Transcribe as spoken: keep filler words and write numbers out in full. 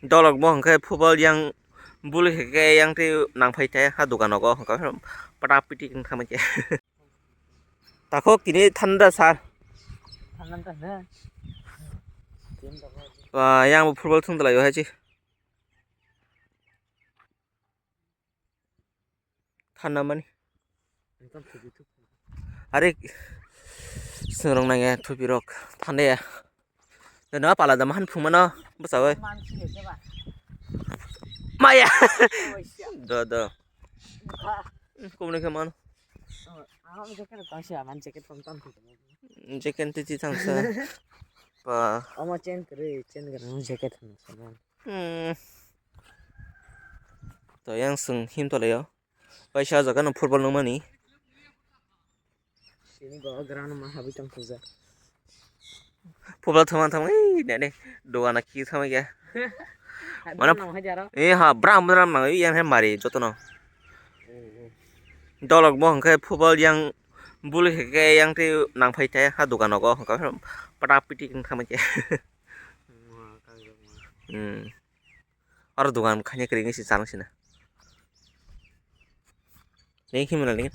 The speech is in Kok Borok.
Dolok bo hwnkhe football yang bul hwnkhe yang tei nangphai thai ha dogan nogo hwnkhe pata piti wng thangma khe. Takhok tini thanda sar. Ba, yang bo football thung dalai hai chi. Thanda mani. Are, swngrok nangya thupi rok thanda ya. Deno pala jama han phung mano bwsa oi. Maya. Do do. Kumne khe mano. Jacket titi thangsa. Pa. Omo chain kwrwi, chain kwrwi jacket thangsa. Hmm. To yang swng him tole yo. Paisa jaga no football nungmani. Sini go ground ma habi tong puja. Football thama thama ei nene dogana ki thama ya. Mano nang hajaro. Eh ha bram bram nang yang he mari jotono. Dolok bo hwnkhe football yang bul hwnkhe yang tei nangphai thai ha dogan nogo hwnkhe pata piti wng thangma khe. Hmm. Aro dogan khaina kwrwi wngwi se chang sina. Neng khimna neng.